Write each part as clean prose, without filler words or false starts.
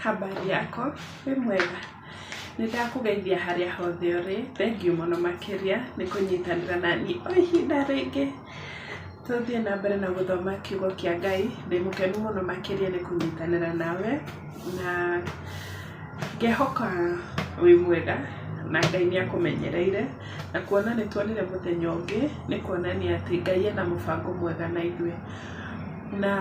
Habari yako? Wĩ mwega? Nĩ ndakũgeithia harĩa hothe ũrĩ, thengiũ mũno makĩria nĩ kũnyitanĩra naniĩ o ihinda rĩngĩ tũthiĩ na mbere na gũthoma kiugo kĩa Ngai, ndĩ mũkenu mũno makĩria nĩ kũnyitanĩra nawe, na ngehoka wĩ mwega na Ngai nĩ akũmenyereire, na kuona nĩ tuonire mũthenya ũngĩ, nĩ kuonania atĩ Ngai ena mũbango mwega na ithuĩ. Na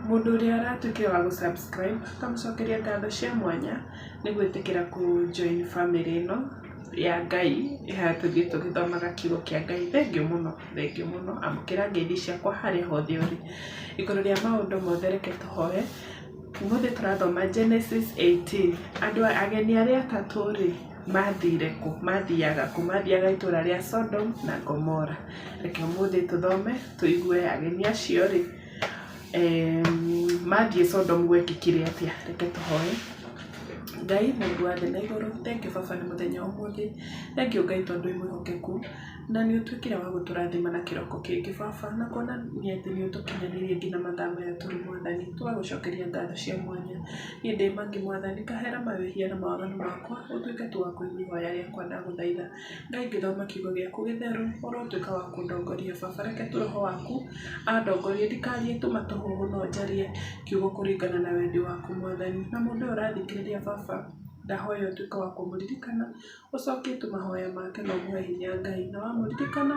mũndũ ũrĩa ũratuĩkire wa gũ subscribe, ngamũcokeria ngatho cia mwanya nĩ gwĩtĩkĩra kũ join bamĩrĩ ĩno ya Ngai ya tũthiĩ tũgĩthomaga kiugo kĩa Ngai. Thengiũ mũno, thengiũ mũno, amũkĩra ngeithi ciakwa harĩa hothe ũrĩ. Igũrũ rĩa maũndũ mothe reke tũhoe. Ũmũthĩ tũrathoma Genesis 18. Andũ ageni arĩa atatũ rĩ, mathire kũ? Mathiaga kũ? Mathiaga itũra rĩa Sodom na Gomora. Reke ũmũthĩ tũthome tũigue ageni acio rĩ, mathiĩ Sodom gwekĩkire atĩa. Reke tũhoe. Ngai Mũmbi wa thĩ na igũrũ, thengiũ baba nĩ mũthenya wa ũmũthĩ, thengiũ Ngai tondũ wĩ mwĩhokeku, na nĩ ũtuĩkire wa gũtũrathima na kĩroko kĩngĩ baba, na kuonania atĩ nĩ ũtũkinyanĩirie nginya mathaa maya tũrĩ mwathani, tũgagũcokeria ngatho cia mwanya. Niĩ ndĩ Maggy mwathani, kahera mawĩhia na mawaganu makwa, ũtuĩke tu wa kũigua ihoya rĩakwa ndagũthaitha. Ngai ngĩthoma kiugo gĩaku gĩtheru, ũrotuĩka wa kũndongoria baba, reke tu roho waku andongorie, ndikarie tu matũhũhũ no njarie kiugo kũringana na wendi waku mwathani. Na mũndũ ũyũ ũrathikĩrĩria baba, ndahoya ũtuĩke wa kũmũririkana, ũcokie tu mahoya make na ũmũhe hinya Ngai, na wamũririkana,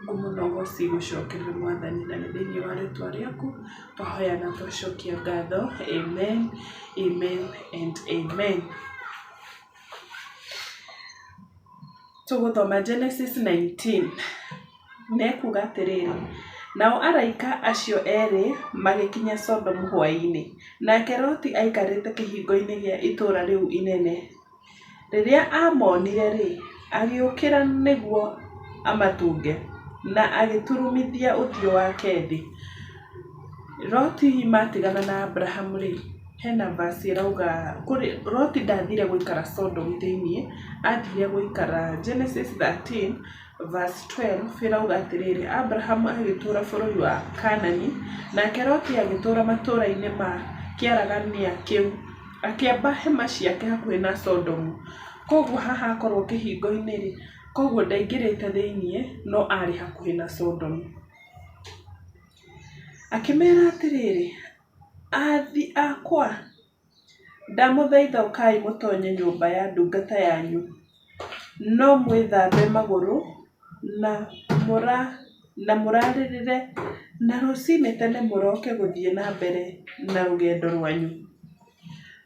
ngumo na ũgoci igũcokerere mwathani, na nĩ thĩinĩ wa rĩtwa rĩaku twahoya na twacokia ngatho, amen, amen and amen. Tũgũthoma Genesis 19 na ĩkuuga atĩrĩrĩ, Nao araika acio eerĩ magĩkinya Sodomu hwaĩ-inĩ, nake Loti aikarĩte kĩhingo-inĩ gĩa itũũra rĩu inene. Rĩrĩa aamonire-rĩ, agĩũkĩra nĩguo amatũnge, na agĩturumithia ũthiũ wake thĩ. Loti matigana na Abrahamu-rĩ, hena verse ĩrauga kũrĩ Loti ndathire gũikara Sodom thĩiniĩ, athire gũikara Genesis 13 verse 12 ĩrauga atĩrĩrĩ, Abrahamu agĩtũũra bũrũri wa Kanani, nake Loti agĩtũũra matũũra-inĩ ma kĩaragania kĩu, akĩamba hema ciake hakuhĩ na Sodomu. Koguo haha akorwo kĩhingo-inĩ rĩ, koguo ndaingĩrĩte thĩiniĩ, no arĩ hakuhĩ na Sodomu. Akĩmera atĩrĩrĩ, Aathi akwa, ndamũthaitha ũkai mũtonye nyũmba ya ndungata yanyu, no mwĩthambe magũrũ na mũrarĩrĩre, na rũcinĩ tene mũroke gũthiĩ na mbere na rũgendo rwanyu.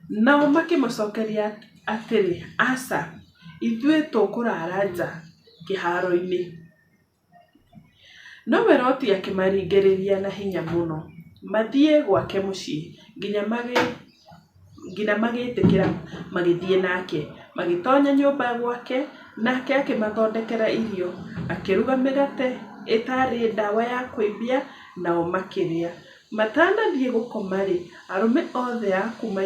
Nao makĩmũcokeria atĩrĩ, Aca, ithuĩ tũkũraara nja kĩhaaro-inĩ. Nowe Loti akĩmaringĩrĩria na hinya mũno mathiĩ gwake mũciĩ, nginya magĩĩtĩkĩra magĩthiĩ nake. Magĩtonya nyũmba gwake, nake akĩmathondekera irio, akĩruga mĩgate ĩtarĩ ndawa ya kũimbia, nao makĩrĩa. Matanathiĩ gũkoma-rĩ, arũme othe a kuuma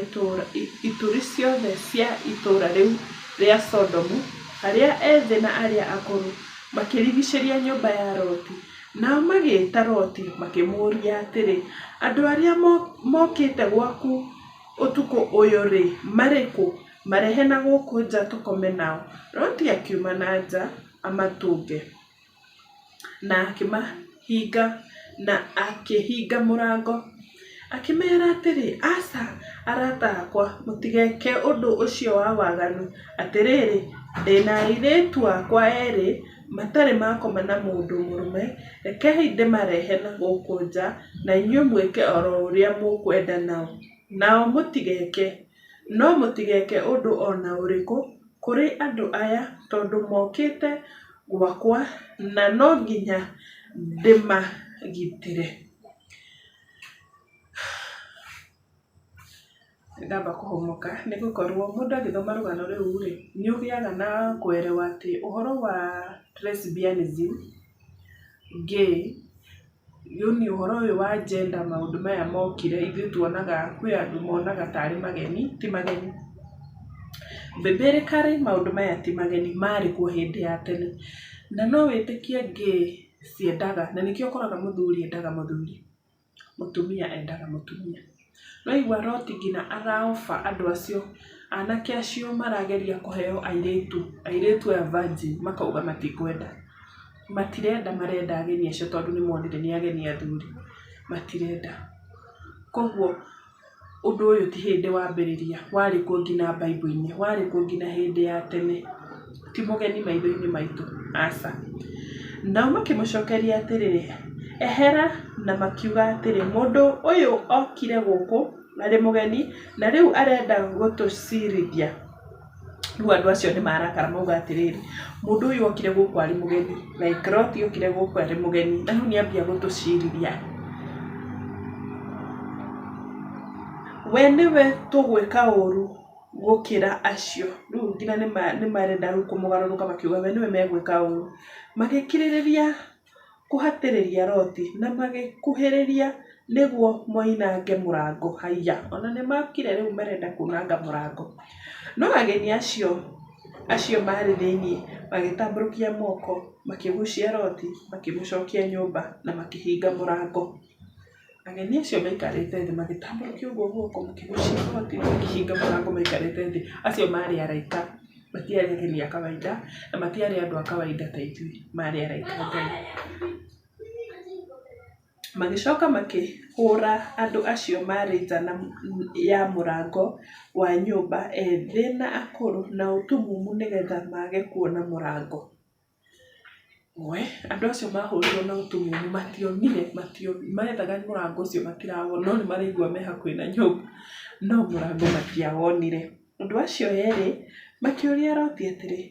ituri ciothe cia itũũra rĩu rĩa Sodomu, arĩa ethĩ na arĩa akũrũ, makĩrigiicĩria nyũmba ya Loti. Nao magĩĩta Loti makĩmũũria atĩrĩ, Andũ arĩa mokĩte gwaku ũtukũ ũyũ-rĩ, marĩ kũ? Marehe na gũkũ nja tũkome nao. Loti akiuma na nja amatũnge. Na akĩmahinga na akĩhinga mũrango. Akĩmeera atĩrĩ, Aca, arata akwa, mũtigeke ũndũ ũcio wa waganu. Atĩrĩrĩ, ndĩ na airĩtu akwa eerĩ matarĩ makoma na mũndũ mũrũme, rekei ndĩmarehe na gũkũ nja, na inyuĩ mwĩke o ro ũrĩa mũkwenda nao. Nao mũtigeke No mũtigeke ũndũ o na ũrĩkũ kũrĩ andũ aya, tondũ mokĩte gwakwa na no nginya ndĩmagitĩre. Ndamba kũhũmũka nĩ gũkorwo mũndũ agĩthoma rũgano rũu rĩ, nĩ ũgĩaga na kũerewa atĩ ũhoro wa lesbianism, gay, Yaani ũhoro ũyũ wa gender maũndũ maya mokire ithuĩ tuonaga kwĩ andũ monaga tarĩ mageni, ti mageni. Biblically maũndũ maya ti mageni marĩ kuo hĩndĩ ya tene. Na no wĩtĩkie gay ciendaga, na nĩkĩo ũkoraga mũthuri endaga mũthuri, mũtumia endaga mũtumia. Nĩwaigua Loti nginya ara offer andũ acio, anake acio marageria kũheo airĩtu, airĩtu aya virgin makauga matikwenda. Matirenda marenda ageni acio tondũ nĩ monire nĩ ageni athuri, matirenda. Koguo ũndũ ũyũ ti hĩndĩ wambĩrĩria, warĩ kuo nginya Bible-inĩ, warĩ kuo nginya hĩndĩ ya tene, ti mũgeni maitho-inĩ maitũ, aca. Nao makĩmũcokeria atĩrĩ, Ehera, na makiuga atĩrĩ, Mũndũ ũyũ okire gũkũ arĩ mũgeni, na rĩu arenda gũtũciirithia. Rĩu andũ acio nĩ marakara mauga atĩrĩrĩ, mũndũ ũyũ okire gũkũ arĩ mũgeni, like Loti okire gũkũ arĩ mũgeni, na rĩu nĩ ambia gũtũcirithia. We nĩwe tũgwĩka ũru gũkĩra acio. Rĩu nginya nĩ marenda rĩu kũmũgarũrũka makiuga we nĩwe megwĩka ũru. Magĩkirĩrĩria kũhatĩrĩria Loti na magĩkuhĩrĩria nĩguo moinange mũrango. Haiya, o na nĩ mokire rĩu marenda kunanga mũrango. No ageni acio acio maarĩ thĩinĩ magĩtambũrũkia moko, makĩgucia Loti, makĩmũcokia nyũmba na makĩhinga mũrango. Ageni acio maikarĩte thĩ magĩtambũrũkia ũguo guoko makĩgucia Loti makĩhinga mũrango maikarĩte thĩ. Acio maarĩ araika, matiarĩ ageni a kawaida na matiarĩ andũ a kawaida ta ithuĩ, maarĩ araika a Ngai. Magĩcoka makĩhũũra andũ acio maarĩ nja ya mũrango wa nyũmba, ethĩ na akũrũ, na ũtumumu nĩgetha mage kuona mũrango. We, andũ acio mahũrirwo na ũtumumu mationire, methaga mũrango ũcio matirawona, no nĩ maraigua me hakuhĩ na nyũmba, no mũrango matiawonire. Andũ acio erĩ makĩũria Loti atĩrĩ,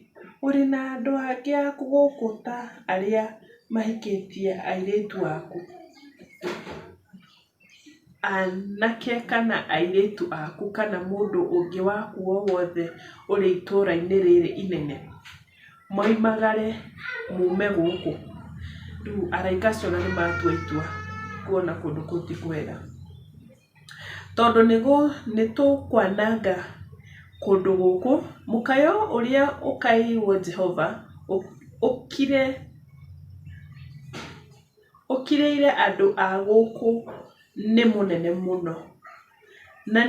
Ũrĩ na andũ angĩ a gũkũ ta arĩa mahikĩtie airĩtu aku, anake kana airĩtu aku kana mũndũ ũngĩ waku o wothe ũrĩ itũũra-inĩ rĩrĩ inene? Moimagare muume gũkũ. Rĩu araika acio ona nĩ matua itua kuona kũndũ kũu ti kwega. Tondũ nĩ tũkwananga kũndũ gũkũ, mũkayo ũrĩa ũkaĩirũo Jehova ũkirĩire andũ a gũkũ nĩ mũnene mũno, na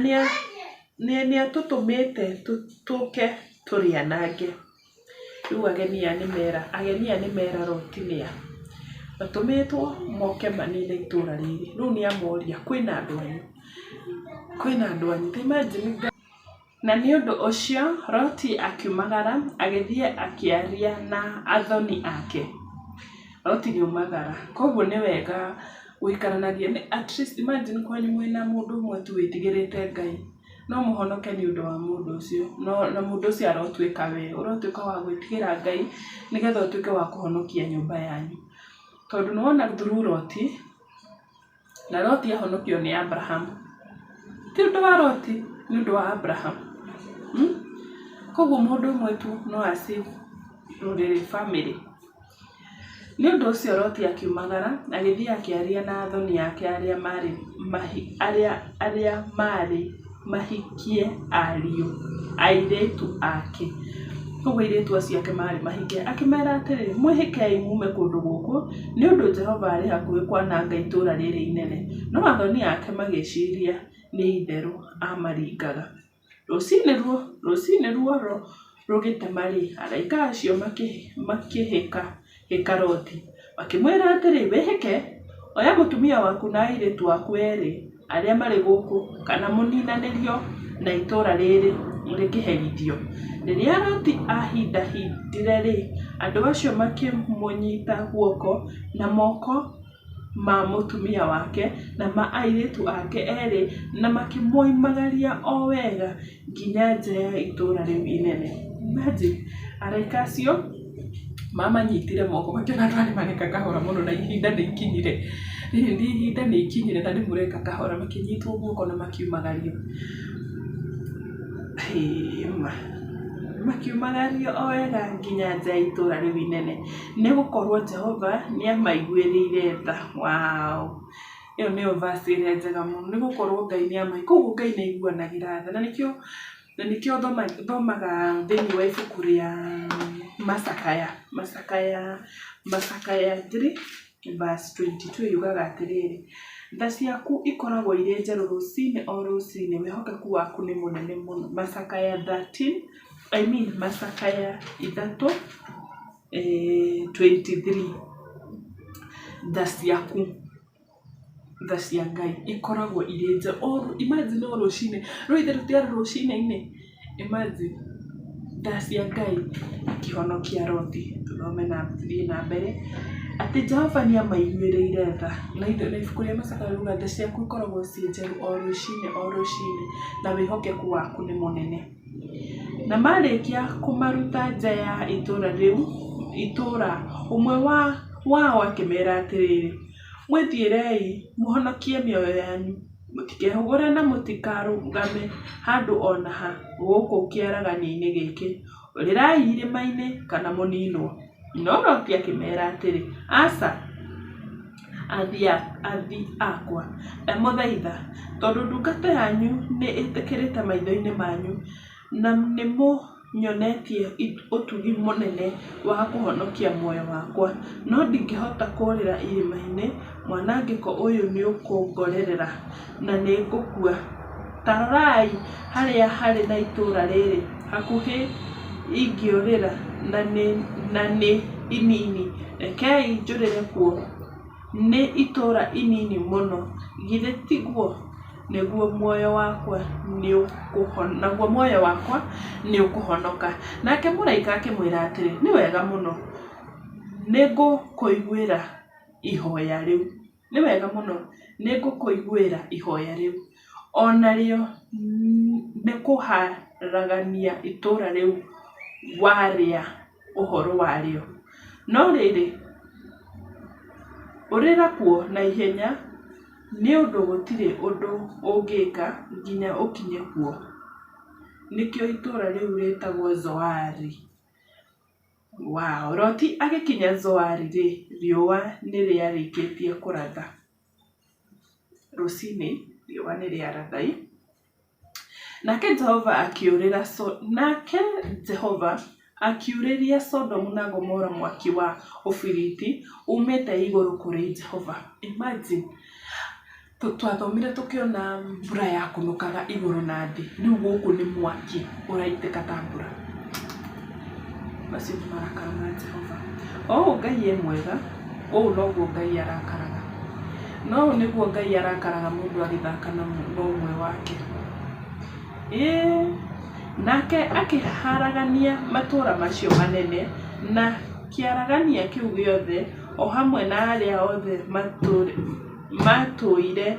nĩatũtũmĩte tũke tũrĩanange. Rĩu ageni aya nĩ mera, ageni aya nĩ mera Loti nĩa? Matũmĩtwo moke manine itũra rĩrĩ. Rĩu nĩ amoria kwĩna andũ anyu? Kwĩna andũ anyu? Ta imagine Na nĩ ũndũ ũcio Loti akiumagara agĩthiĩ akĩaria na athoni ake. Loti nĩ aumagara. Koguo nĩ wega gũikaranagia, at least imagine kwanyu mwĩna mũndũ ũmwe tu wĩtigĩrĩte Ngai. No mũhonoke nĩ ũndũ wa mũndũ ũcio, na mũndũ ũcio arotuĩka we, ũrotuĩka wa gwĩtigĩra Ngai nĩgetha ũtuĩke wa kũhonokia nyũmba yanyu. Tondũ nĩ wona through Loti, na Loti ahonokio nĩ Abraham. Ti ũndũ wa Loti, nĩ ũndũ wa Abraham. Koguo mũndũ ũmwe tu no a save rũrĩrĩ, family. Nĩ ũndũ ũcio Loti akiumagara, agĩthiĩ akĩaria na athoni ake arĩa maarĩ arĩa arĩa maarĩ mahikie ariũ airĩtu ake. Kwoguo airĩtu acio ake maarĩ mahikie. Akĩmeera atĩrĩ, Mwĩhĩkei muume kũndũ gũkũ, nĩ ũndũ Jehova arĩ hakuhĩ kwananga itũũra rĩrĩ inene. No athoni ake magĩciria nĩ itherũ aamaringaga. Rũcinĩ ruoro rũgĩtema-rĩ, araika acio makĩhĩka hĩka Loti, makĩmwĩra atĩrĩ, Wĩhĩke! Oya mũtumia waku na airĩtu aku eerĩ arĩa marĩ gũkũ, kana mũniinanĩrio na itũũra rĩrĩ rĩkĩherithio. Rĩrĩa Loti aahindahindire-rĩ, andũ acio makĩmũnyita guoko, na moko ma mũtumia wake na ma airĩtu ake erĩ na makĩmoimagaria o wega nginya nja ya itũũra rĩu inene. Imagine, araika acio mamanyitire moko makĩona andũ aya nĩ mareka kahora mũno na ihinda nĩ ikinyire. Rĩrĩ nĩ ihinda nĩ ikinyire na nĩ mũreka kahora, makĩnyitwo guoko na makiumagario. Hĩ ma! Makiumagario o wega nginya nja ya itũũra rĩu inene. Nĩ gũkorũo Jehova nĩ aamaiguĩrĩire tha. Wow! Ĩyo nĩyo verse ĩrĩa njega mũno. Nĩ gũkorũo Ngai nĩ ama, koguo Ngai nĩ aiguanagĩra tha. Na nĩkĩo thomaga thĩinĩ wa ibuku rĩa Macakaya, Macakaya, Macakaya 3 verse 22 yugaga atĩrĩrĩ, Tha ciaku ikoragwo irĩ njerũ rũcinĩ o rũcinĩ, wĩhokeku waku nĩ mũnene mũno. Macakaya 13, I mean Macakaya 3, 23. Tha ciaku, tha cia Ngai ikoragwo irĩ njerũ. Imagine o rũcinĩ, rũu ithe rũtiarĩ rũcinĩ-inĩ? Imagine tha cia Ngai ikĩhonokia Loti. Tũthome na tũthiĩ na mbere. Atĩ Jehova nĩ amaiguĩrĩire tha. Na ibuku rĩa Macakaya riugaga tha ciaku ikoragwo ciĩ njerũ o rũcinĩ o rũcinĩ, na wĩhokeku waku nĩ mũnene. Na marĩkia kũmaruta nja ya itũũra rĩu, itũũra, ũmwe wao akĩmera atĩrĩrĩ, Mwĩthiĩrei, mũhonokie mĩoyo yanyu, mũtikehũgũre na mũtikarũgame handũ o na ha gũkũ kĩaragania-inĩ gĩkĩ, ũrĩrai irĩma-inĩ kana mũniinwo. No Loti akĩmeera atĩrĩ, Aca, athi akwa, ndamũthaitha, tondũ ndungata yanyu nĩ ĩtĩkĩrĩkĩte maitho-inĩ manyu, na nĩ mũnyonetie ũtugi mũnene wa kũhonokia muoyo wakwa, no ndingĩhota kũũrĩra irĩma-inĩ, mwanangĩko ũyũ nĩ ũkũngorerera, na nĩ ngũkua. Ta rorai harĩa harĩ na itũũra rĩrĩ hakuhĩ ingĩũrĩra, na nĩ inini, rekei njũrĩre kuo. Nĩ itũũra inini mũno, githĩ tiguo? Naguo muoyo wakwa nĩũkũhonoka. Nake mũraika akĩmwĩra atĩrĩ, Nĩ wega mũno, nĩngũkũiguĩra ihoya rĩu. Nĩ wega mũno, nĩngũkũiguĩra ihoya rĩu, o narĩo nĩ kũharagania itũũra rĩu waria ũhoro warĩo. No rĩrĩ, ũrĩra kuo na ihenya, nĩ ũndũ gũtirĩ ũndũ ũngĩka nginya ũkinye kuo. Nĩkĩo itũũra rĩu rĩĩtagwo Zoari. Wow! Loti agĩkinya Zoari-rĩ, riũa nĩ rĩarĩkĩtie kũratha. Rũcinĩ riũa nĩ rĩaratha. Nake Jehova akiurĩra nake Jehova akiurĩria Sodomu na Gomora mwaki wa ũbiriti uumĩte igũrũ kũrĩ Jehova. Imagine! Twathomire tũkĩona mbura yakunũkaga igũrũ na thĩ, rĩu gũkũ nĩ mwaki ũraitĩka ta mbura. Macio nĩ marakara ma Jehova. O ũũ Ngai e mwega, ũũ noguo Ngai arakaraga. Na ũũ nĩguo Ngai arakaraga mũndũ agĩthaka na ũmwe wake. Ĩĩ, nake akĩharagania matũũra macio manene na kĩaragania kĩu gĩothe, o hamwe na arĩa othe maatũire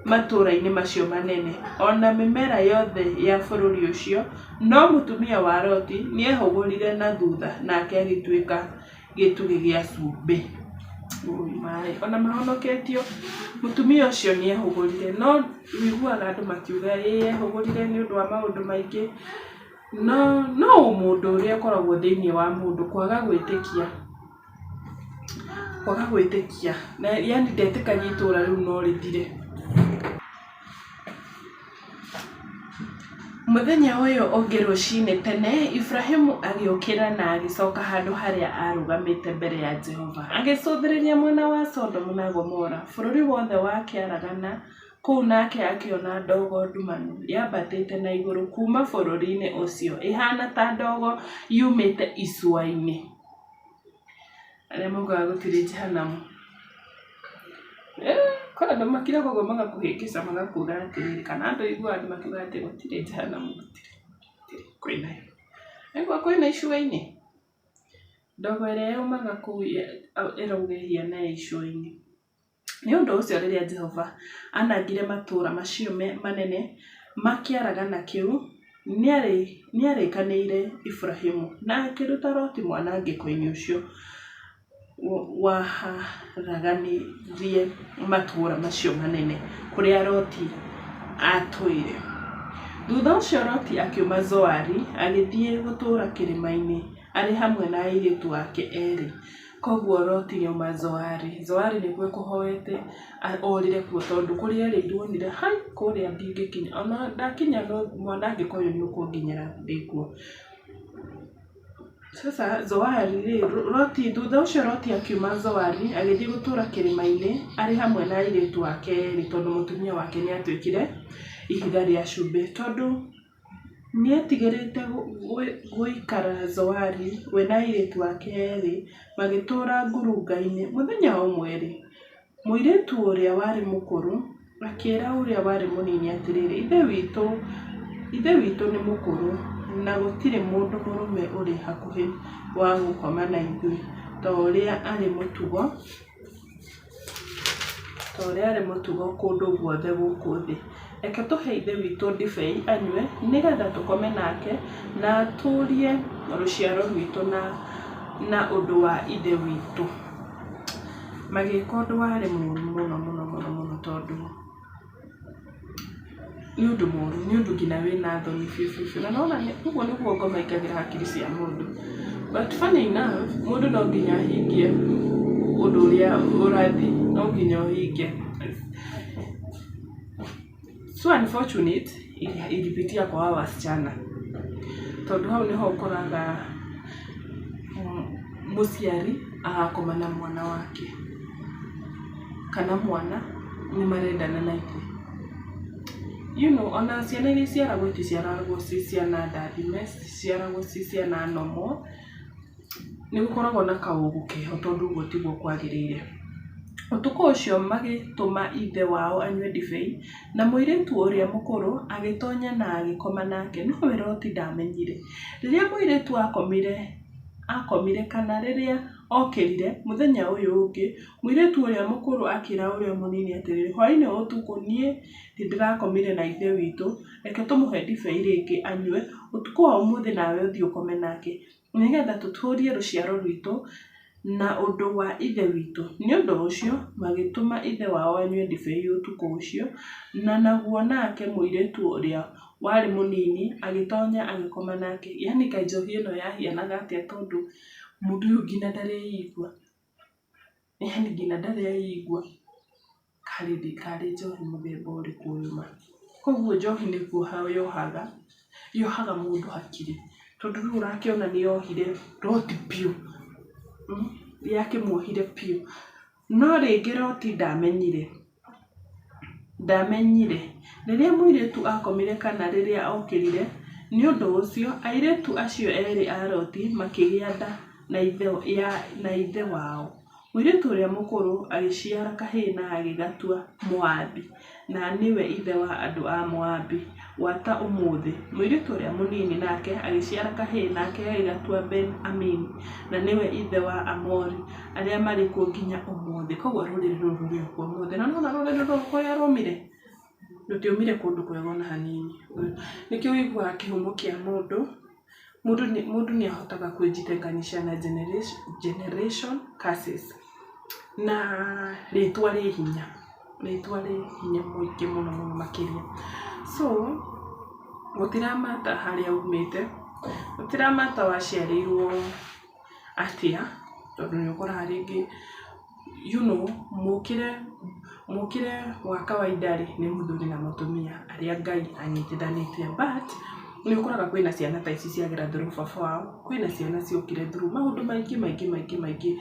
matũũra-inĩ macio manene, o na mĩmera yothe ya bũrũri ũcio, no mũtumia wa Loti nĩehũgũrire na thutha, nake agĩtuĩka gĩtugĩ gĩa cumbĩ. Ona mahonoketio, mũtumia ũcio nĩehũgũrire, no ũiguaga andũ makiuga ĩĩ ehũgũrire nĩ ũndũ wa maũndũ maingĩ, no no ũmũndũ ũrĩa ũkoragwo thĩiniĩ wa mũndũ kwaga gwĩtĩkia, kwaga gwĩtĩkia, yaani ndetĩkagia itũra rĩu no rĩthire. Mũthenya ũyũ ũngĩ rũcinĩ tene, Iburahimu agĩũkĩra na agĩcoka handũ harĩa aarũgamĩte mbere ya Jehova. Agĩcũthĩrĩria mwena wa Sodomu na Gomora, bũrũri wothe wa kĩaragana kũu nake akĩona ndogo ndumanu yambatĩte na igũrũ kuuma bũrũri-inĩ ũcio ĩhaana ta ndogo yumĩte icua-inĩ. Arĩa maugaga gũtirĩ jehanamu. Kwĩ andũ makiraga ũguo magakũhĩngĩca magakuga atĩrĩrĩ, kana andũ ũiguaga andũ makiuga atĩ gũtirĩ jehanamu, gũtirĩ, gũtirĩ, kwĩnayo. Aigua kwĩna icua-inĩ? Ndogo ĩrĩa yaumaga kũu ĩrauga ĩhiana ya icua-inĩ. Nĩ ũndũ ũcio rĩrĩa Jehova aanangire matũũra macio manene ma kĩaragana kĩu, nĩarĩkanĩire Iburahĩmu na akĩruta Loti mwanangĩko-inĩ ũcio waharaganirie matũũra macio manene, kũrĩa Loti aatũire. Thuutha ũcio Loti akiuma Zoari agĩthiĩ gũtũũra kĩrĩma-inĩ arĩ hamwe na airĩtu ake eerĩ. Koguo Loti nĩauma Zoari. Zoari nĩkuo ekũhoete orĩre kuo tondũ kũrĩa erĩirwo onire hai kũrĩa ndingĩkinya ona ndakinya no mwanangĩko ũyũ nĩ ũkũnginyĩra ndĩ kuo. Sasa Zoari rĩ, Loti, thutha ũcio Loti akiuma Zoari agĩthiĩ gũtũũra kĩrĩma-inĩ arĩ hamwe na airĩtu ake erĩ tondũ mũtumia wake nĩ atuĩkire ihiga rĩa cumbĩ. Tondũ nĩ eetigĩrĩte gũikara Zoari, we na airĩtu ake erĩ magĩtũũra ngurunga-inĩ. Mũthenya ũmwe-rĩ, mũirĩtu ũrĩa warĩ mũkũrũ akĩra ũrĩa warĩ mũnini atĩrĩ, "Ithe witũ nĩ mũkũrũ, na gũtirĩ mũndũ mũrũme ũrĩ hakuhĩ wa gũkoma na ithuĩ ta ũrĩa arĩ mũtugo kũndũ guothe gũkũ thĩ. Reke tũhe ithe witũ ndibei anyue, nĩgeetha tũkome nake na atũũrie rũciaro rwitũ na ũndũ wa ithe witũ." Magĩka ũndũ warĩ mũũru mũno mũno mũno mũno tondũ nĩ ũndũ mũũru, nĩ ũndũ nginya wĩna thoni biũ biũ biũ. Na nĩwona ũguo nĩguo ngoma ĩingagĩra hakiri cia mũndũ. But funny enough, mũndũ no nginya ahingie ũndũ ũrĩa ũrathiĩ, no nginya ũhingie. So unfortunate, ilipitia kwa hawa wasichana. Tondũ hau nĩho ũkoraga mũciari arakoma na mwana wake kana mwana nĩ marendana na ithe. Ona ciana iria iciaragwo iticiaragwo ciĩ ciana ndathime, ciciaragwo ciĩ ciana normal. Nĩ gũkoragwo na kaũgũ keho tondũ ũguo tiguo kwagĩrĩire. Ũtukũ ũcio magĩtũma ithe wao anyue ndibei, na mũirĩtu ũrĩa mũkũrũ agĩtoonya na agĩkoma nake, no we Loti ndaamenyire. Rĩrĩa mũirĩtu akomire kana rĩrĩa okĩrire mũthenya ũyũ ũngĩ, mũirĩtu ũrĩa mũkũrũ akĩra ũrĩa mũnini atĩrĩ, "Hwaĩ-inĩ wa ũtukũ niĩ nĩndĩrakomire na ithe witũ, reke tũmũhe ndibei rĩngĩ anyue, ũtukũ wa ũmũthĩ nawe ũthiĩ ũkome nake, nĩgeetha tũtũũrie rũciaro rwitũ na ũndũ wa ithe witũ." Nĩ ũndũ ũcio magĩtũma ithe wao anyue ndibei ũtukũ ũcio, na naguo nake mũirĩtu ũrĩa warĩ mũnini agĩtoonya agĩkoma nake. Yaani kaĩ njohi ĩno yahianaga atĩa tondũ mũndũ ũyũ nginya ndareigua, yaani nginya ndareigua. Karĩ njohi mũthemba ũrĩkũ ũyũ ma? Koguo njohi nĩ kuoha yohaga, yohaga mũndũ hakiri. Tondũ rĩu ũrakĩona nĩ yohire Loti biũ, yakĩmuohire biũ. No rĩngĩ Loti ndamenyire, ndamenyire. Rĩrĩa mũirĩtu akomire kana rĩrĩa okĩrire, nĩ ũndũ ũcio airĩtu acio erĩ a Loti makĩgĩa nda na ithe wao. Mũirĩtu ũrĩa mũkũrũ agĩciara kahĩĩ na agĩgatua Moabi, na nĩwe ithe wa andũ a Moabi gwata ũmũthĩ. Mũirĩtu ũrĩa mũnini nake agĩciara kahĩĩ nake agĩgatua Ben-Amini, na nĩwe ithe wa Aamori arĩa marĩ kuo nginya ũmũthĩ. Koguo rũrĩrĩ rũrũ rũrĩ o kuo ũmũthĩ. Na nĩwona rũrĩrĩ rũrũ kũrĩa rwaumire? Rũtiaumire kũndũ kwega ona hanini. Nĩkĩo ũiguaga kĩhumo kĩa mũndũ, mũndũ nĩ ahotaga kwĩjitenganisha na generation curses. Na rĩtwa rĩ hinya, rĩtwa rĩ hinya mũingĩ mũno mũno makĩria. So, gũtiramata harĩa umĩte, gũtiramata waciarĩirwo atĩa, tondũ nĩ ũkoraga rĩngĩ mũkĩre wa kawaida rĩ, nĩ mũthuri na mũtumia arĩa Ngai anyitithanĩtie but nĩ ũkoraga kwĩna ciana ta ici ciagera through baba wao, kwĩna ciana ciokire through maũndũ maingĩ maingĩ maingĩ maingĩ.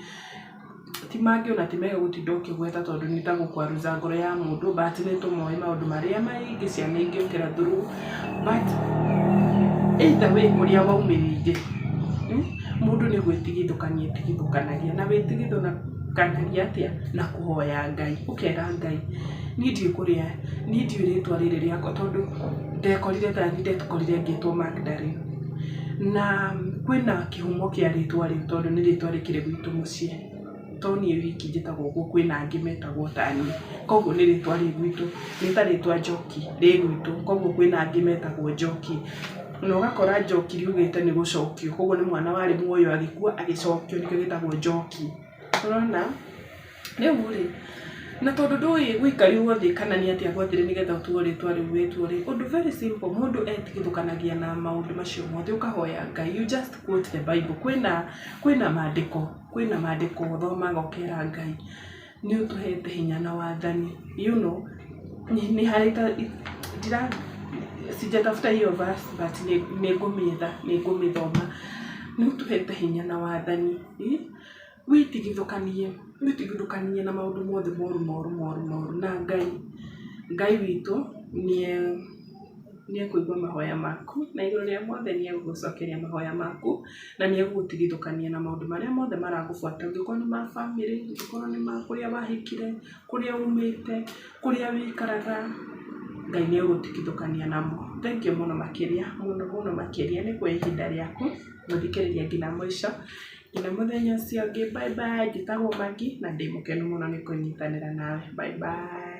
Ti mangĩ ona ti mega gũtinda ũkĩgweta tondũ nĩ ta gũkwaruza ngoro ya mũndũ but nĩ tũmoĩ maũndũ marĩa maingĩ ciana ingĩũkĩra through but either way kũrĩa waumĩrĩire, mũndũ nĩ gwĩtigithũkania etigithũkanagia na wĩtigithũkanagia atĩa? Na kũhoya Ngai, ũkera Ngai niĩ ndiũĩ kũrĩa, niĩ ndiũĩ rĩtwa rĩrĩ rĩakwa tondũ ndekorire tani ndekorire ngĩtwo Magdalene. Na kwĩna kĩhumo kĩa rĩtwa rĩu tondũ nĩ rĩtwa rĩkĩrĩ gwitũ mũciĩ. To niĩ wiki njĩtagwo ũguo kwĩna angĩ metagwo taniĩ. Koguo nĩ rĩtwa rĩ gwitũ, nĩ ta rĩtwa Njoki rĩ gwitũ, koguo kwĩna angĩ metagwo Njoki. Na ũgakora Njoki riugĩte nĩ gũcokio, koguo nĩ mwana warĩ muoyo agĩkua agĩcokio nĩkĩo gĩtagwo Njoki. Ũrona? Rĩu rĩ, na tondũ ndũĩ gũikarirwo thĩ kana nĩ atĩa gwathire nĩgetha ũtuo rĩtwa rĩu wĩtwo rĩ, ũndũ very simple mũndũ etigithũkanagia na maũndũ macio mothe ũkahoya Ngai, you just quote the Bible. Kwĩna mandĩko, kwĩna mandĩko ũthomaga ũkera Ngai nĩ ũtũhete hinya na wathani. Nĩ harĩ ndira sijatafuta hiyo verse but nĩ ngũmĩetha, nĩ ngũmĩthoma. Nĩ ũtũhete hinya na wathani. Wĩtigithũkanie, wĩtigithũkanie na maũndũ mothe moru moru moru moru na Ngai. Ngai witũ nĩ ekũigua mahoya maku na igũrũ rĩa mothe nĩ egũgũcokeria mahoya maku na nĩ egũgũtigithũkania na maũndũ marĩa mothe maragũbuata, angĩkorwo nĩ ma bamĩrĩ, angĩkorwo nĩ ma kũrĩa wahikire, kũrĩa umĩte, kũrĩa wĩikaraga, Ngai nĩ egũgũtigithũkania namo. Thengiũ mũno makĩria, mũno mũno makĩria nĩ kuoya ihinda rĩaku gũthikĩrĩria nginya mũico, nginya mũthenya ũcio ũngĩ, bye bye. Njĩtagwo Maggie na ndĩ mũkenu mũno nĩ kũnyitanĩra nawe. Bye bye.